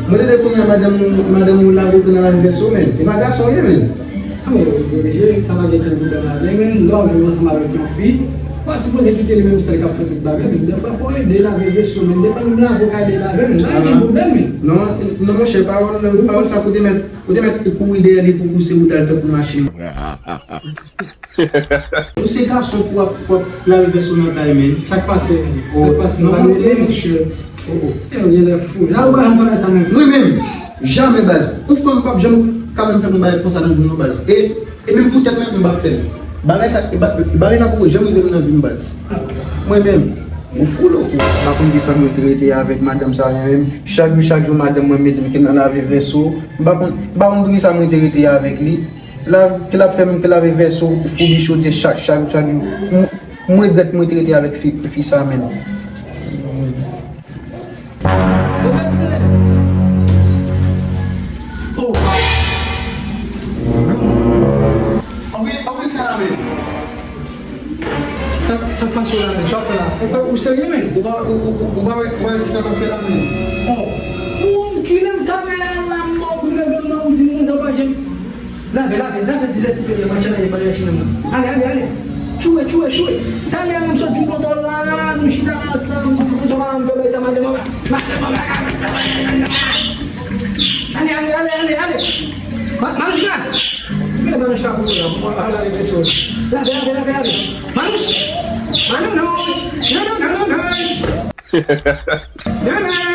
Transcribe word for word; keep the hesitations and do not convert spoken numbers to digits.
Mwen tande kounye a madanm ou, madanm ou lage w nan lave vès ou, men. E pa gason w ye, men. Sa mwen oblije, sa pa gen okenn pwoblèm ladan, men lè w viv ansanm avèk yon fi, ou pa sipoze kite li menm sèl k ap fè tout bagay, men dèfwa fò w ede lave vès ou, men dèfwa menm lave w ka ede lave, men la gen pwoblèm, men. Non, non, monchè, pawòl, pawòl sa pou te mèt, pou te mèt kouri dèyè li pou pouse bouda l tankou machin. Ou se gason pou w ap, pou w ap lave vès ou nan kay, men. Sa k pase, men? Sa k pase? Nan montre, monchè. Oh, oh. E, ou genlè fou. La, ou pa janm fè sa menm. Mwen menm, jamè, baz. Yon fanm p ap janm ka vin fè m yon bagay konsa nan vi m, non, baz. E, e menm poutèt mwen, m p ap fè l. Bagay sa, e ba-, bagay sa poko janm rive m nan vi m, baz. Mwen menm, ou fou, loko. M pa konn kisa mwen te rete avèk madanm sa, mwen menm. Chak jou, chak jou, madanm mwen mete m ke nan lave vès ou. M pa konn, m pa konn poukisa mwen te rete avèk li. La, ke l ap fè m, ke l ap fè vès ou, foubi chodyè chak, chak, chak jou. M, m regrèt mwen te rete avèk fi, fi sa menm. Silvestre! Oh! Anvi, anvi fè la menm. Sa, sa k pase la menm? Sa w fè la? Epa, ou serye menm? Ou pa, ou, ou, ou, ou pa wè, wè sa k ap fè la menm? Oh! Ou kilè m ta wè la, la, m mò pou leve m nan, ou di m konsa, ou pa janm. Lave, lave, lave tizè ti pete, machann ale, pale machin nan. Ale, ale, ale. Tchouwe, tchouwe, tchouwe. Talè a, m sot vin konsa la, nou chita la, ansanm, nou konsa la, m fè bay sa, madanm, madanm, madanm, ale, ale, ale, ale, ale. Ma-, Manouch la. Mete Manouch la pou nou la, pou al lave vès ou. Lave, lave, lave, lave. Manouch. Manouch. Manouch. Manouch.